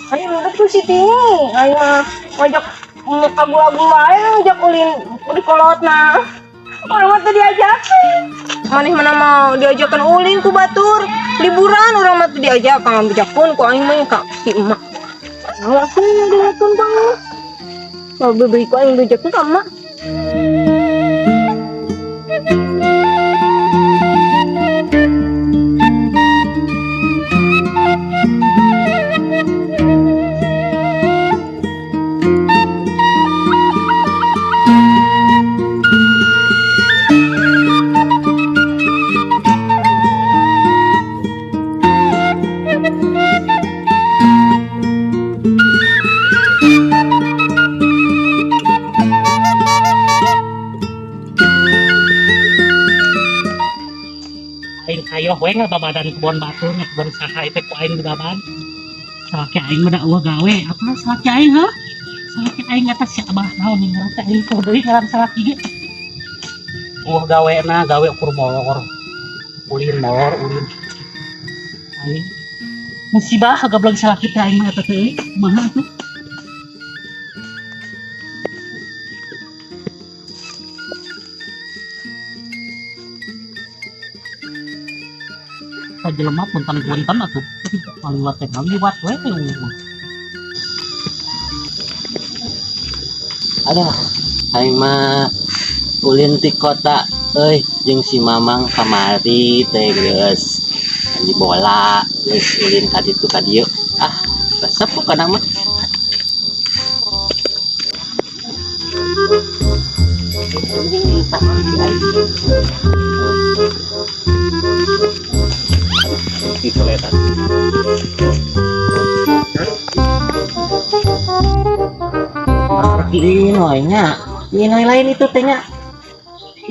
Ayo udah tuh si Tini, ayo ngajak abu-abu wae ngajak ulin di kolot nah. Orang mah teu diajakin. Maneh mana mau diajakan ulin ku batur. Liburan orang mah teu diajakan, bejakeun ku aing mah ka si emak. Nah, langsung dilakukan bang. Kalau beli ku aing bejakeun ka emak. Aing hayoh we ngababadan kebon batur, kebon saha itu ku aing dibaban. Salaki aing mah da eueuh gawe, apa salaki aing heuh? Salaki aing eta si abah naon ngaran teh aing kudu deui ngaran salaki ge. Eueuh gawena gawe ukur molor. Ulin molor ulin. Aing musibah gableng salaki teh aing mah eta teh euy. Kumaha atuh? Ka jelema punten-punten atuh. Ngaliwat teh ngaliwat we teh mah. Aduh, aing mah ulin ti kota euy jeung si Mamang kamari teh geus mandi bola, geus ulin ka ditu ka dieu. Ah, resep pokona mah. Ih, Noy nya. Ih, Noy lain itu teh nya.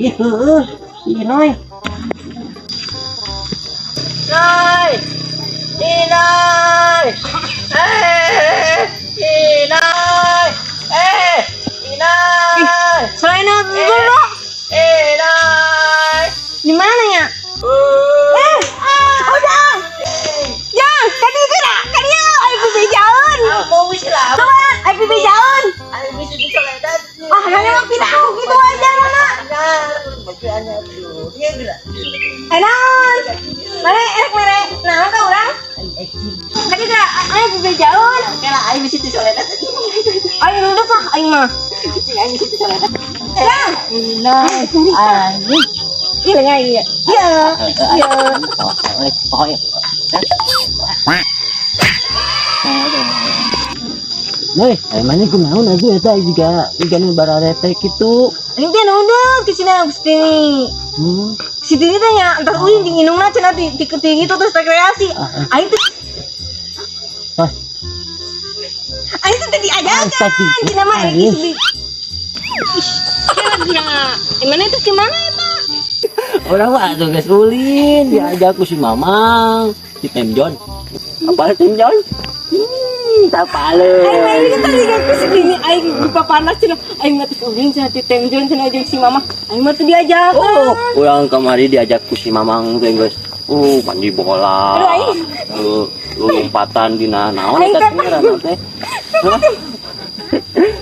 Ih, heueuh. Ih, Noy. Noy. Ih, Noy. Eh, ih, Noy. Eh, ih, Noy. Selain itu, Eh, Noy. di mana ya? Udah. Jang, kadi geura, kadi aing bebejaeun. Mau wis lah. Coba aing bebejaeun. Aing bisa dicoledan. Ah, nanya mah pindah aku gitu aja mana. Eh, naon? Mana erek mere? Naon ka urang? Kadi geura, aing bebejaeun. Kela aing bisa dicoledan. Aing duduk ah aing mah. Aing bisa dicoledan. Jang. Noy. Anjing. Iya, iya. Iya. Iya. Pokoknya. Noy, emangnya kunaon atuh eta juga nu bararete kitu. Aing teh nuduk ke sini Gusti. Si Tini teh nya entar ulin jeung indungna cenah di di itu terus rekreasi. Aing teh Hah? Aing teh teu diajakan. Astagfirullah. Cenah mah aing geus di Ih, kira-kira. Mana itu gimana eta? Urang mah atuh geus ulin diajak ku si Mamang, si Temjon. Apa Temjon? Tapale. Aing mah ini kan tadi kan si Tini aing dipapanas cenah. Aing mah terus ulin cenah ti Temjon cenah jeung si Mamang. Aing mah teu diajakan. Oh, urang kamari diajak ku si Mamang teh geus. Mandi bola. Aduh, aing. Lompatan dina naon Aing eta teh teh ngaranna teh. Hah?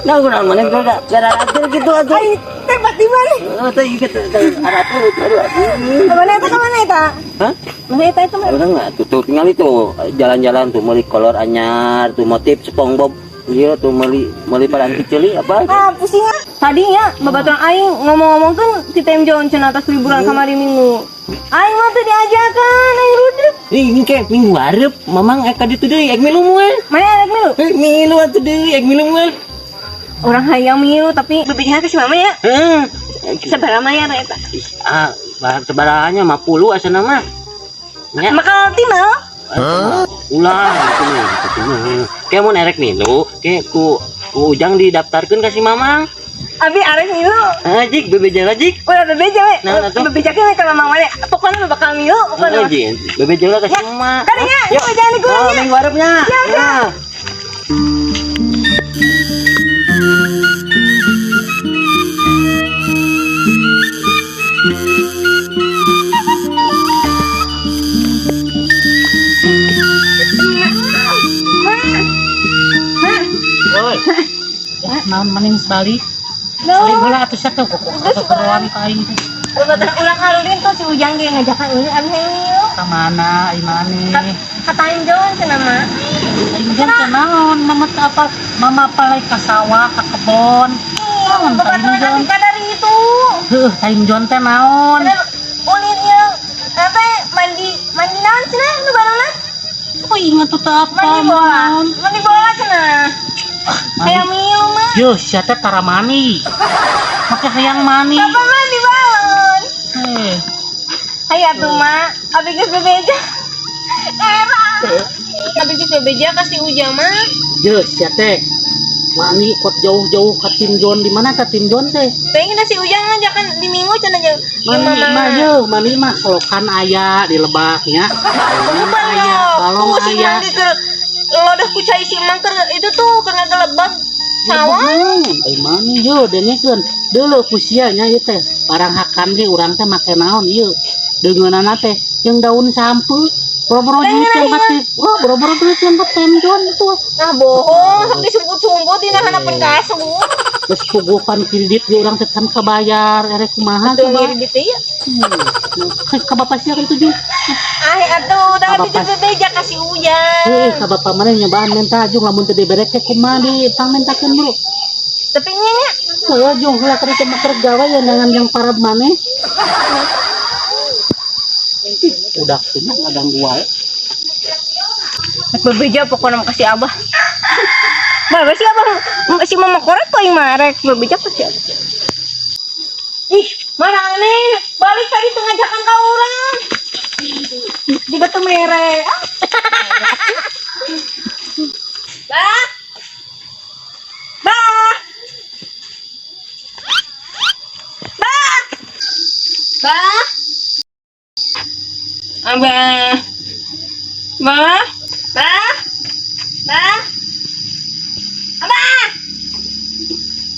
Nah, urang mana gara gara atur gitu atuh. Aing teh di mana? Heeh, teh ieu teh aratur aduh. Mana eta ka mana eta? Hah? Mana eta itu mana? Urang mah tuh tinggal itu jalan-jalan tuh meuli kolor anyar tuh motif SpongeBob. Iya tuh meuli meuli paranti ceuli apa? Ah, pusing ah. Tadinya babaturan aing ngomong-ngomong kan si Temjon cenah atas liburan kamari minggu. Aing mah teu diajakan, aing rudep. Ih, ini kayak minggu hareup, Mamang ek ka ditu deui, ek milu moal. Mana ek milu? Eh, milu atuh deui, ek milu moal. Orang hayang milu tapi bebejana ke si Mama ya. Heeh. Sabaraha mayar eta? Ah, sabarahannya 50 asana mah. Nya. Maka tina. Ulah gitu mah gitu mah. Kayak mun erek milu, kayak ku ku Ujang didaftarkeun ka si Mamang. Abi arek milu. Ah, jik bebeja lah jik. Ulah bebeja we. Nah, atuh. Bebeja ke ka Mamang mana? Pokoknya mah bakal milu, pokoknya. Heeh, jik. Bebeja lah ka si Mamang. Kadinya, Yuk. bebeja nih Oh, gue. minggu harapnya. Ya, ya. Nah. Oi. Ya, naon maneh geus balik? No. Balik heula atuh sia teh kok keperluan ka aing teh. Ulang alulin tuh si Ujang ge ngajakan ulin abi hayang milu. Ka mana ai maneh? Ka Timezone cenah mah. Aing jam teh naon? Mama teh apa? Mama palai ka sawah, ka kebon. Naon Babaturan Timezone? abi ka dari itu. Heuh, Timezone teh naon? Cenah ulin ieu apa mandi mandi naon cenah nu barona? Oh, ingat tuh teh apa? Mandi bola. Naon? Mandi bola cenah. Hayang milu mah. Yo, sia teh tara mani. Make hayang mani. Bapak mandi balon. Eh, Hayu atuh mah, abi geus bebeja. Era. Abi geus bebeja ka si Ujang mah. Yo, sia teh. Mani kot jauh-jauh ka Timzone di mana ka Timzone teh? Pengen dah si Ujang ngajakan di minggu cenah jeung jeung Mani mamang. mah yo, mani mah solokan aya di lebaknya. Bukan Aya, lo. balong Tuh si aya. Mang ke lodah ku cai si Mang keur itu tuh keur ngagelebag sawah. Ai mani yo dengekeun. Deuleu ku sia nya ieu teh. Barang hakan ge urang teh make naon ieu. Deungeunana teh jeung daun sampeu. Boro-boro Teh, duit yang iya. kate. Wah, boro-boro duit yang ke Timezone tuh. Nah bohong, sok disumput-sumput dina hanapeun kasut. Geus puguhan kredit ge urang teh can kabayar erek kumaha Tuh coba. ngiri gitu ya. Ka bapak sia kan tujuh. Ah atuh, dah Ka abi bapak. bebeja ka si Ujang. Heuh, ka bapak mana nyobaan menta jung lamun teu dibere teh kumaha di pangmentakeun bro. Tapi nya nya Heuh, jung heula keur teh keur gawe ya dengan yang para maneh. Udah teh mah ngaganggu wae. Bebeja pokoknya mah kasih abah. Bapak si abah si mama korek paling marek bebeja kasih abah. Ih, mana aneh. Balik tadi tuh ngajakan ka urang. Di batu mere. Ah. Bah. Bah. Bah. Bah. Abah. Bah. Bah. Bah. Abah.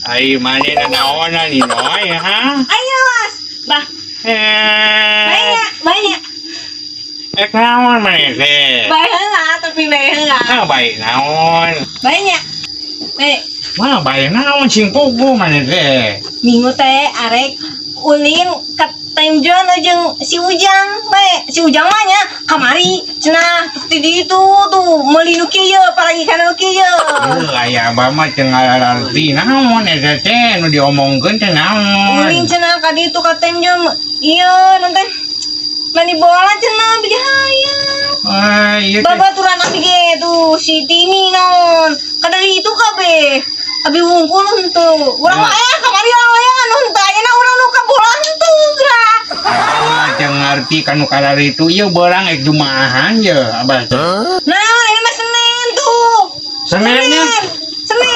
Ai mana na naonan ni Noy ha? Ayo mas. Bah. Eh, Banyak, banyak. eh naon mana teh? Baik heula tapi baik heula. Ah, baik naon. Banyak. Baik. Wah, baik naon sing pugu mana teh? Minggu teh arek ulin ka Timezone jeung si Ujang bae. Si Ujang mah nya kamari cenah terus di ditu tuh meuli nu kieu ye, paragi kana nu kieu ye. Heuh, aya abah mah teu ngalarti naon eta teh nu diomongkeun teh naon. Ulin cenah ka ditu ka Timezone ieu nanti mandi bola cenah bigi hayang. Ah, ieu teh. Babaturan abi ge tuh si Tini naon. Kadari itu kabeh. Abi wungkul henteu. Urang mah kamari urang layangan henteu ayeuna urang nu ka bola henteu geura. Abah teu ngarti kanu kalari itu ieu beurang ek jumaahan ye abah teh. Nah, ini mah Senin tuh. Senennya Senin.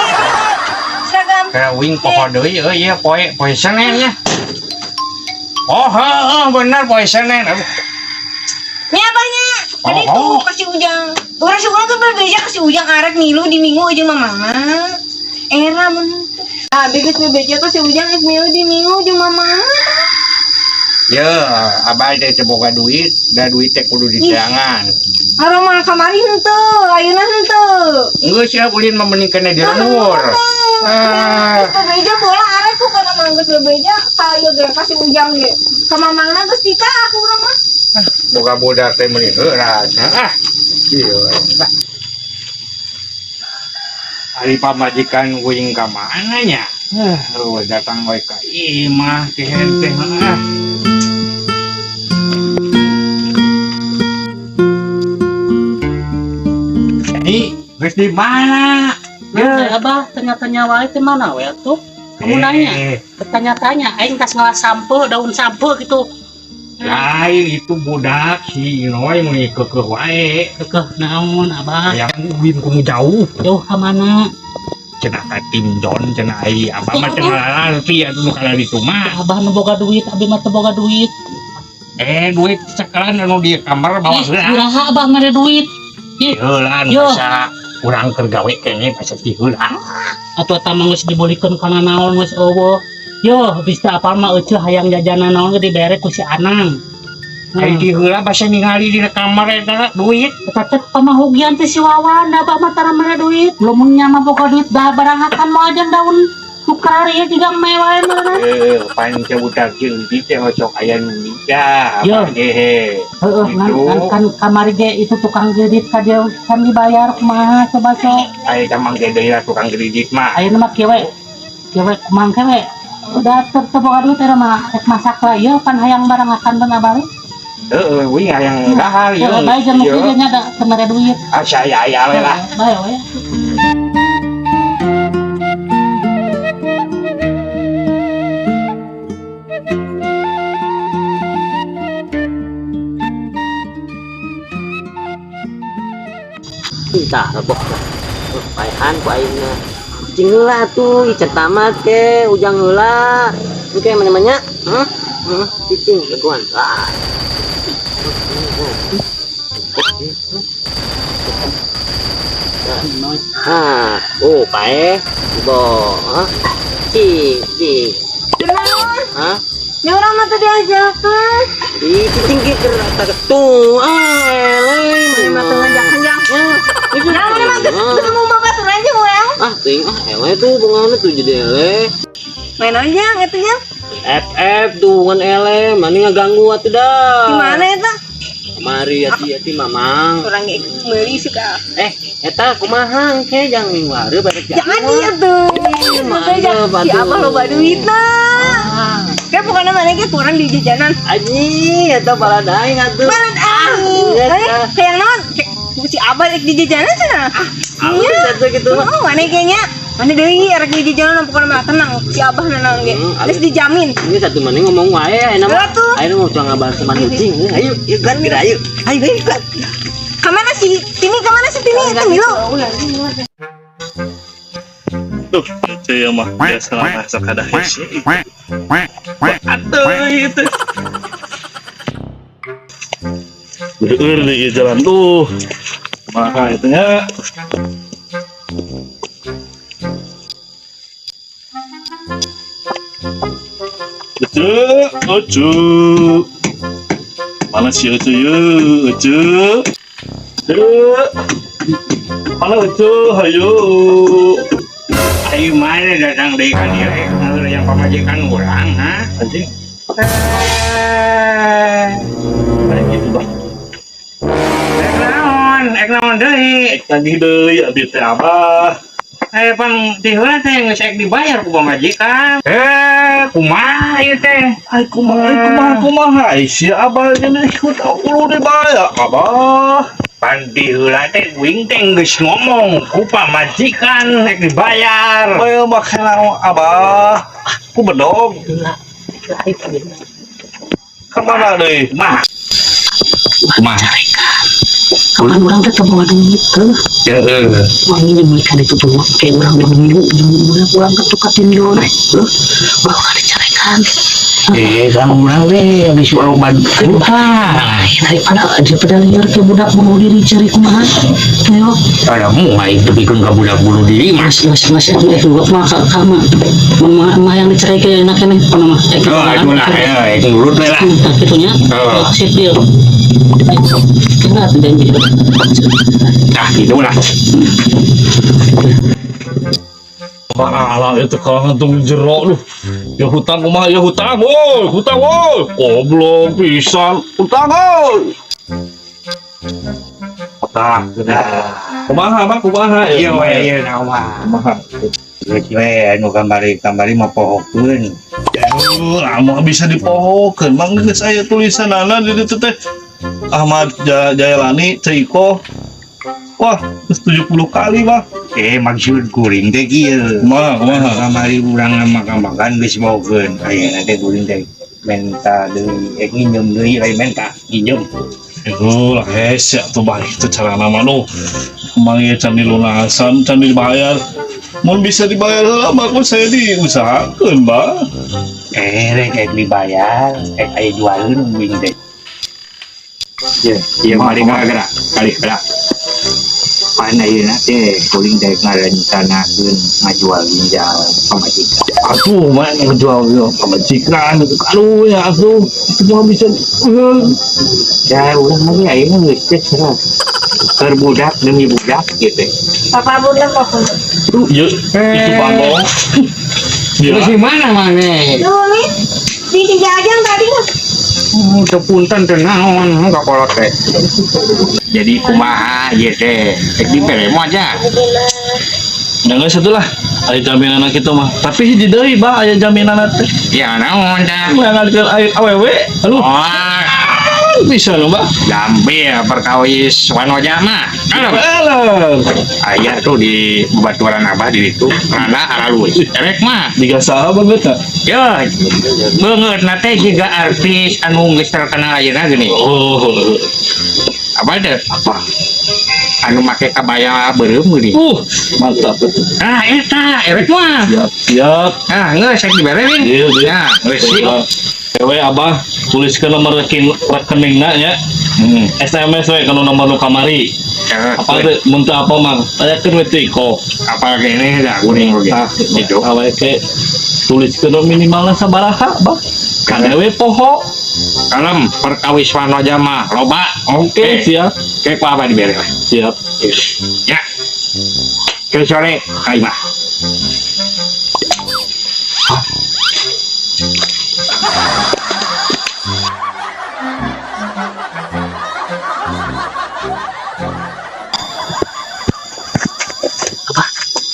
Seragam. Kawing poho deui euy ieu poe poe Senen nya. Oh, heeh bener poe Senen. Aduh. Nya abahnya. Tadi Oh. tuh kasih Ujang. Urang si urang kan bebeja kasih Ujang arek milu di minggu jeung mamana. Era mun teu. Abi geus bebeja kasih Ujang arek milu di minggu jeung mamana. Ya, abah teh teu boga duit, da duit teh kudu diteangan. Aroma kamari henteu, ayeuna henteu. Geus sia ulin mah mending kena di lembur. Ah. Geus bebeja bola arek ku kana mah geus bebeja ka ieu ge kasih Ujang ge. Ka mamangna geus tita aku urang mah. Boga budak teh meuni heuras. Ah. Ieu. Ah. Ari pamajikan uing ka mana nya? Oh, datang we ka imah teh teh ah. Ini geus di mana? Ya, abah tanya-tanya wae teh mana we atuh? Kamu nanya, bertanya-tanya aing tas ngalah sampeu, daun sampeu gitu. Lain itu budak si Inoy mun keukeuh wae. Keukeuh naon, Abah? Yang uwin ku nu jauh. Jauh ka mana? Cenah ka Timjon cenah ai abah mah cenah lalaki atuh nu kana ditu mah. Abah nu boga duit, abi mah teu boga duit. Eh, duit cekalan anu di kamar bawa Ih, heula. iraha Abah mere duit? Ih, Heula nu Yo. basa urang keur gawe kene basa ti heula. Atuh eta mah geus dibulikeun kana naon geus euweuh. Yo, bisa apal mah euceuh hayang jajanan naon ge dibere ku si Anang. Ai di heula basa ningali di kamar eta duit. Eta teh pamahugian teh si Wawan, da abah mah tara mere duit. Lamun nya mah boga duit da baranghakan moal jeung daun nu karari juga mewah mah. Eh, pan teh budak jeung teh sok aya nu nikah. Yo. Apa gehe. Heeh, ngan Gitu. ngan kan kamari ge itu tukang kredit ka dia kan dibayar kumaha coba sok. Ai kamang ge deui lah tukang kredit mah. Ayeuna mah kieu we. Kieu we kumaha we. Udah teu boga duit eta mah rek masak lah ieu pan hayang barangakan beuna balik. Heeh, wing hayang dahar ieu. Heeh, bae jeung nu Ieu. kieu nya da teu mere duit. Ah, saya aya we lah. Bae we. Entah lebok lah. Oh, paehan ku aing mah. Cing heula tuh, ieu can tamat ke, ujang heula. Engke mana nya? Hah? Hah? Cicing jagoan. Ah. Ah, oh pae. Bo, hah? Cing, cing. Hah? Ya urang mah teu diajakan. Ih, cicing ge keur tuh. Ah, eleh. Mana mah teu ngajakan jang. Nah, Nah, mana mah geus geus mau babaturan jeung urang. Ah, ting, ah, eleh tuh bungana tuh jadi eleh. Main aja jang eta jang. FF tuh bukan eleh, mana ngeganggu atuh dah. Di mana eta? Kemari hati-hati mamang. Urang ge meuli suka. Eh, eta kumaha engke jang minggu hari barek Jangan dia tuh. Maksudnya jang mantep, si atuh. abah loba duitna. Ah, Kayak pokoknya mana ge kurang di jajanan. anjing eta balad aing atuh. Balad aing. Iya, Eh, ah. kayak naon? Kayak si abah rek di jajanan cenah. Alus atuh gitu mah. Oh, mana kayaknya? Mana deui rek di jajanan pokoknya mah tenang si abah naon ge. Hmm, Geus dijamin. Ini satu mana ngomong wae ayeuna mah. Heula tuh. Ayeuna mau jangan ngabahas teman kucing. Ayo, yuk kan geura ayo. Ayo, ayo kan. Kamana si Tini? Kamana si Tini? Itu milu. Duh, itu ya mah biasa lah masuk ada hese. Atuh itu. Beueur di jalan tuh. Maka itunya. Ucu, ucu. Mana si Ucu yuk, Ucu? Ucu. Mana Ucu? Hayu. Ayo mana datang deui ka dieu eh yang pamajikan urang ha? Anjing, Eh, kayak gitu bah. ek naon, ek naon deui. Tagih deui abi teh abah. Eh pan di heula teh geus ek dibayar ku pamajikan. Eh, kumaha ieu teh? Ai kumaha ai kumaha kumaha ai si abah ini ikut ulu dibayar abah. Pan di heula teh uing teh geus ngomong ku pamajikan ek dibayar. Bayar make naon abah. Ku bedog. Kemana deui? Mah. Kumaha? Kapan urang teh teu boga duit teh. Heeh. Urang ini meuli ka ditu tuh kayak urang dua minggu jeung budak urang ka tukar tinjon. Heuh. Ulah ka dicarekan. Eh, kan urang teh geus loba utang. Daripada daripada liar ke budak bunuh diri cari kumaha. Ayo, Ada mu aing tepikeun ka budak bunuh diri mah. mas mas mas itu itu mah ka ka mah mah mah yang dicerai ke enak keneh pernah mah. Eh, Oh, itu lah, eh, itu nurut we lah. Tah kitu nya. Oh. Sip deal. Kenapa janji? Nah, gitu lah. Malah itu kalau ngantung jero lu. Ya hutang kumaha ya hutang woi, hutang woi. Goblok pisan, hutang woi. Tah, nah. Kumaha mah kumaha Iya we, iya naon mah. Kumaha. Geus we anu kamari-kamari mah pohokeun. Aduh, lama bisa dipohokeun. Mang geus aya tulisanana di ditu teh. Ahmad Jailani Ceko. Wah, geus 70 kali mah. Eh, maksud kuring teh kieu. Kumaha, kumaha? Kamari urang makan-makan geus pohokeun. Ayeuna teh kuring teh Menta deui, nginjem deui lain menta, nginjem. Itu lah hese atuh bah itu cara nama nu. Kembali can dilunasan, can dibayar. Mun bisa dibayar heula mah ku saya diusahakeun, Bah. Rek rek dibayar, aya jualeun uing teh. Ye, ieu mari gara-gara, kali gerak. Pan ayeuna teh kuring teh ngarencanakeun ngajual ginjal pamajikan. Atuh mah ngejual pamajikan itu aduh ya atuh itu mah bisa Ya urang mah ge ayeuna geus teh serah. Keur budak demi budak gitu. Papa bunda kok. Ya, itu bangong. Ya, Terus di mana maneh? Tuh nih, di si Jajang tadi mah. Teu punten teu naon ka kolot teh. Jadi kumaha ieu teh? Rek dibere moal aja. Ya geus atuh lah. Aya jaminan kitu mah. Tapi hiji deui bah aya jaminan teh. Ya naon tah? Nganalkeun air awewe. Aduh, Oh, bisa loh, Bah. gampil perkawis wanoja mah. Kalem. Alah, Aya tuh di bebaturan abah di ditu, rada aralus. Erek mah. diga saha banget tak? Ya, beungeut na teh jiga artis anu geus terkenal ayeuna geuning. Oh, Apa teh? apa? Anu make kabaya beureum geuning. Mantap betul. Ah, eta erek mah. Siap, siap. Ah, geus rek dibere wing. Iya, iya. Ya, geus sih. Ewe abah tuliskan nomor rekeningna nya. SMS we kana nomor nu kamari. Apa teh mun teu apa mah tanyakeun we teh iko. Apa gini dah kuning oge. Tah, Itu. awake tuliskeun minimalna sabaraha, Bah. Kan we poho. Kalem perkawis wanoja mah loba. Oke, siap. Kayak ku apa dibere lah. Siap. Ya. Ke sore ka imah.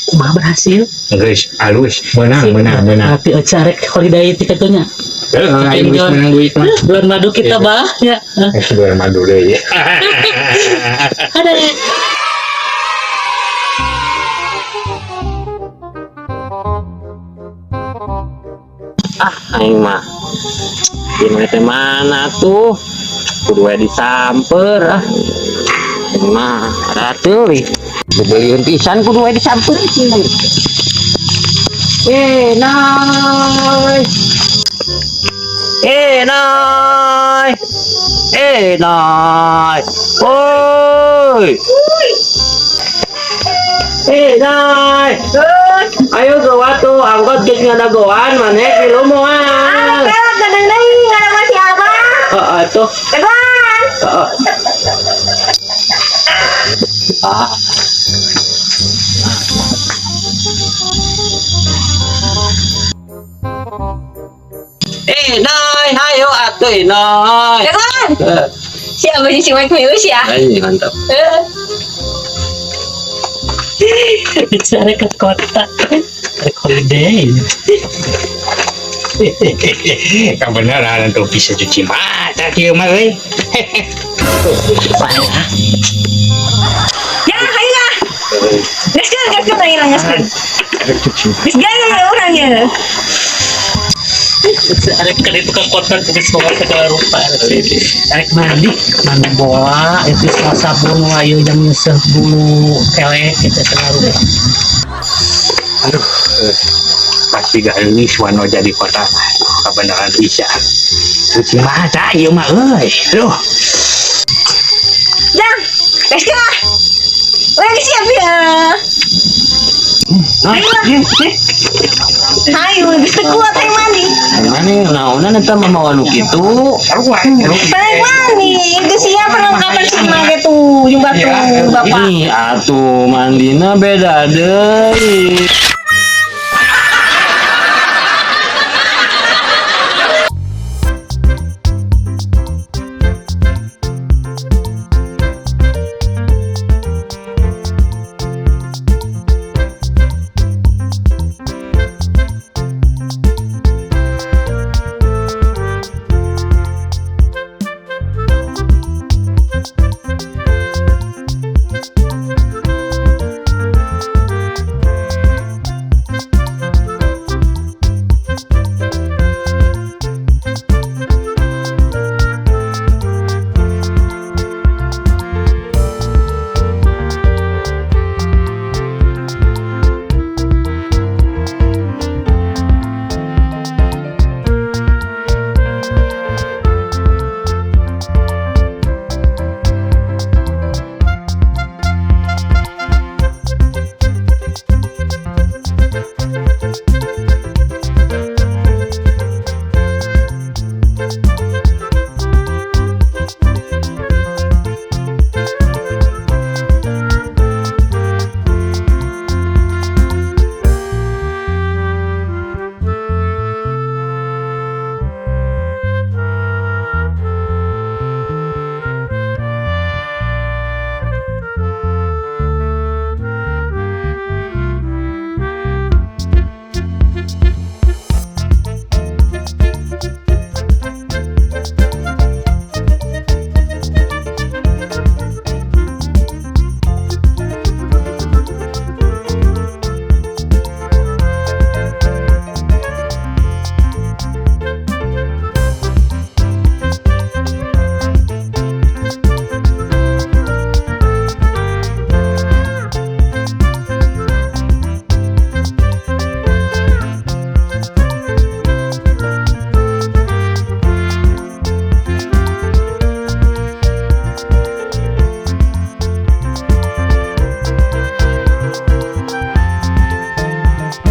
Kumaha berhasil? Geus alus meunang meunang meunang. Tapi aja rek holiday ti katunya. Heeh, aing geus meunang duit mah. Bulan madu kita bah ya. Geus bulan madu deui. Ada. Ah, aing mah. Di mana teh mana tuh? Kudu we disamper ah. Aing mah ratuh. Bebeliun pisan kudu we disamper sih. Nay. Nay. Nay. Oi. Nay. Ayo gawa tuh, angkot geus ngadagoan maneh kilu moal. Kelak gadang deui ngarana si Abah. Heeh tuh. Dagoan. Heeh. Ah. Nay, hayo atuh, Nay. Dagoan. Si Abah jeung si Mike milu sih ya. Ay, mantap. Bicara ke kota. Rek holiday. Kebenaran tuh bisa cuci mata kieu mah euy. Ya, hayu lah. Gaskeun, gaskeun ayeuna gaskeun. Cuci. Geus gaya urang ye. Arek ke itu ke kota geus bawa segala rupa. Arek mandi, mandi bola, itu semua sabun wayu jam nyuseuh bulu kelek gitu segala rupa. Aduh, pasti gak wanoja di kota. Aduh, kebenaran bisa. Cuci mata ieu mah euy. Aduh. Jang, gaskeun lah. Urang geus siap ya. Nah, Hayu, geus teu kuat hayang mandi. mana naonan eta mah mawa nu kitu? Pengen mandi, geus siap perlengkapan si mage tuh, jeung batu bapak. Ih, atuh mandina beda deui.